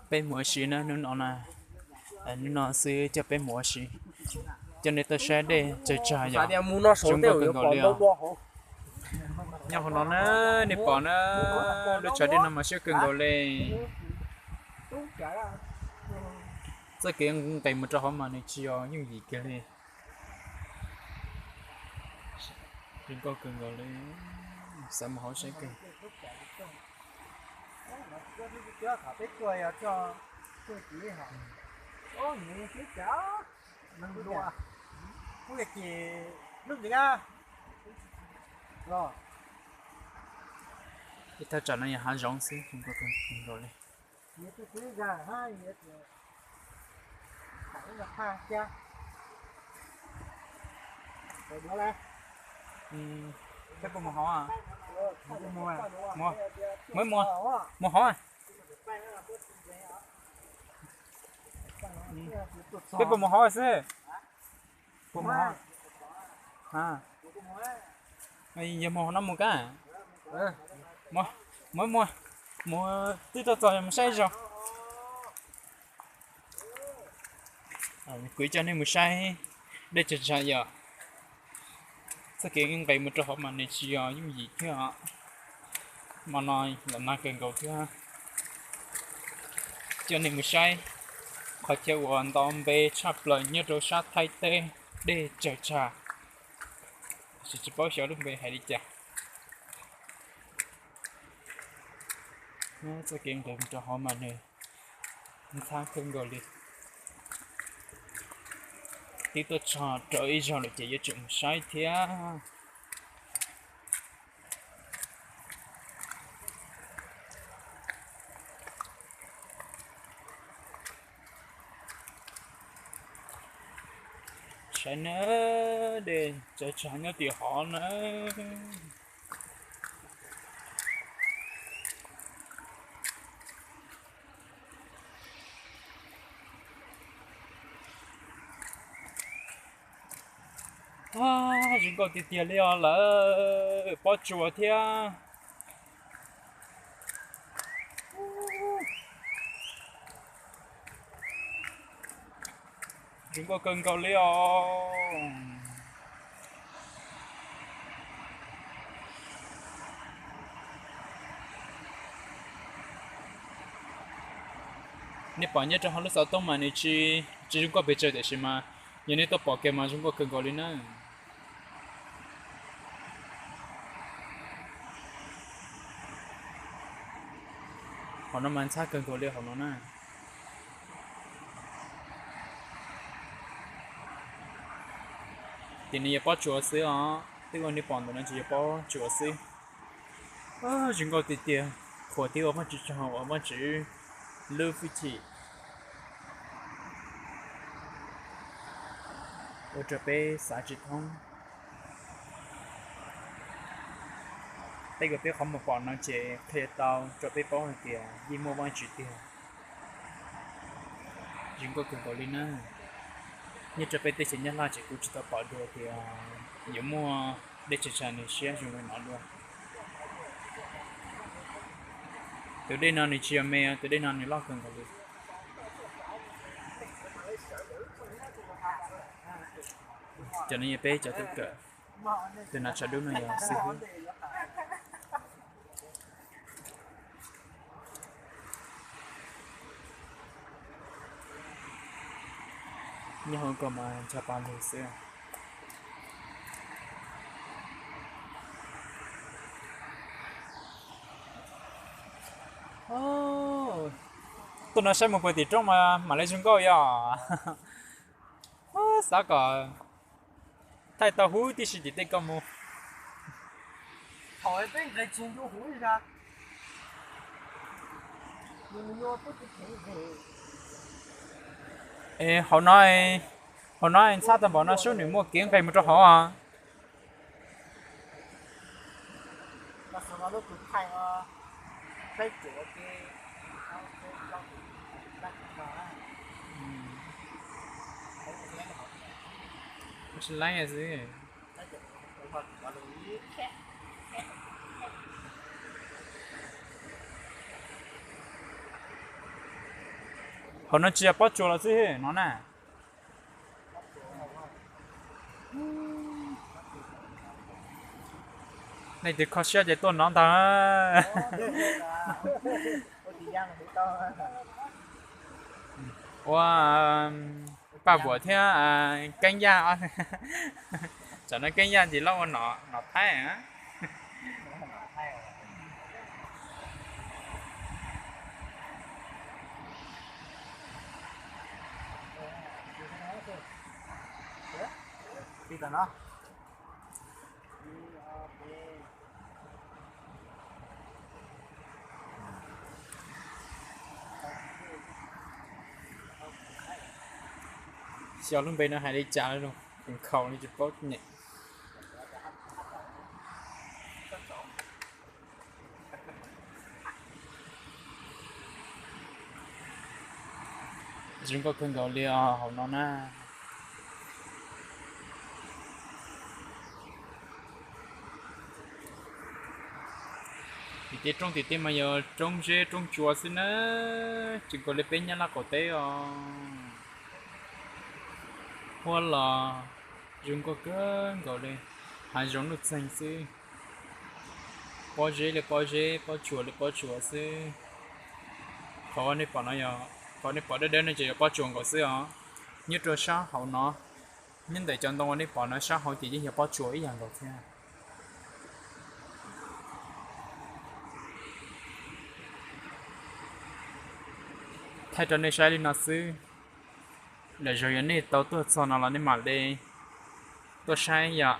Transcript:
Peb mus ua si na hnub no na, hnub no xwb coj peb mus ua si, coj nej tuaj saib dej tsawg tsag yom. Zoo nkauj kawg nkaus li os. Nyob hauv no na, nej pom na, lub tshav dej no mas siab kawg nkaus li. Txoj kev nqis mus rau hauv mas nws tsis yog yooj yim kiag li. Zoo nkauj kawg nkaus li, xav mus hauv saib kawg. Ib thaj tsam no yog hav zoov xwb, zoo nkauj kawg nkaus li. Peb puas mus hauv? Mus, mus hauv. Peb puas mus hauv xwb? Puas mus hauv? Yog mus hauv no mus kab. Mus, mus, mus, twb tuaj txog mus saib zog. Kuv coj nej mus saib dej tsawg tsag yom. Txoj kev nqis mus rau hauv mas nws tsis yog yooj yim thiab os. Hmo no los nag kawg nkaus thiab. Coj nej mus saib qhov chaw uas nto npe tshaj plaws nyob rau sab Thaib teb, dej tsawg tsag, tiam sis tsis paub xyov lub npe hais li cas. Txoj kev nqis mus rau hauv mas nws ntxhab kawg nkaus li. Twb tuaj txog rau ib zaug lawm ces yuav tsum mus saib thiab. Saib nawb, dej tsawg tsag nyob tim hov nawb. Zoo nkauj tiag tiag li os lawm, pob tsuas thiab. Zoo nkauj kawg nkaus li os. Nej pom nyob rau hauv lub xov tooj mas nws tsis, tsis zoo nkauj pes tsawg tiam sis mas yog nej tuaj pom kiag mas zoo nkauj kawg nkaus li na. Hauv no mas ntxhab kawg nkaus li hauv no na. Ces nws yog pob tsuas xwb os, twb ua nej pom ntawm no ces yog pob tsuas xwb. Zoo nkauj tiag tiag, qhuas thiab ua Vajtswv tsaug uas Vajtswv lub hwj chim ua rau peb xav tsis thoob. Tej uas peb qhov muag pom no ces qhia tau rau peb paub hais tias yeej muaj Vajtswv tiag. Zoo nkauj kawg nkaus li na. Nyob rau peb teb chaws Nyab Laj ces kuv tsis tau pom dua tias yuav muaj dej tsawg tsag nws siab zoo li no dua. Tus dej no nws tsis yog me, tus dej no nws loj kawg nkaus li. Cov no yog peb cov tub kawm, tus nas tshav dub no yog xib hwb. Nyob hauv ko mas ncho pa lug xwb. Tuaj no saib mus puag tim roob mas mam li zoo nkauj yom. Xav kom thaij tau huv tib si tim tej ko mus. Es hauv no, hauv no ntxhab tag npaum no sub nws muaj kev nqes mus rau hauv os. Tsis leeb xwb. Hauv no tsis yog pob tsuas los xwb no na. Nej twb kho siab ces tuaj no ntag. Ua Paj Vuam thiab Keeb Yaj, tsam no Keeb Yaj ces loj ua nom Thaib. Xyov lub npe no hais li cas lawm, khaus li tsis paub nyem. Zoo nkauj kawg nkaus li os hauv no na. Tim tej roob tim tej mas yog roob zeb roob tsua xwb na, tsis nkaus li peb Nyab Laj qaum teb os. Huab los zoo nkauj kawg nkaus li, hav zoov nuj txeeg xwb. Pob zeb li pob zeb, pob tsuas li pob tsuas xwb. Qhov nej pom no yog, qhov nej pom dawb dawb no ces yog pob tsuas nkaus xwb os. Nyob rau sab hauv no, nyob ntawm cov ntoo uas nej pom no sab hauv ces yeej yog pob tsuas ib yam nkaus thiab. Thaij rau nej saib li no xwb, lwm zaus yog nej tau tuaj txog no los nej mam li tuaj saib yom.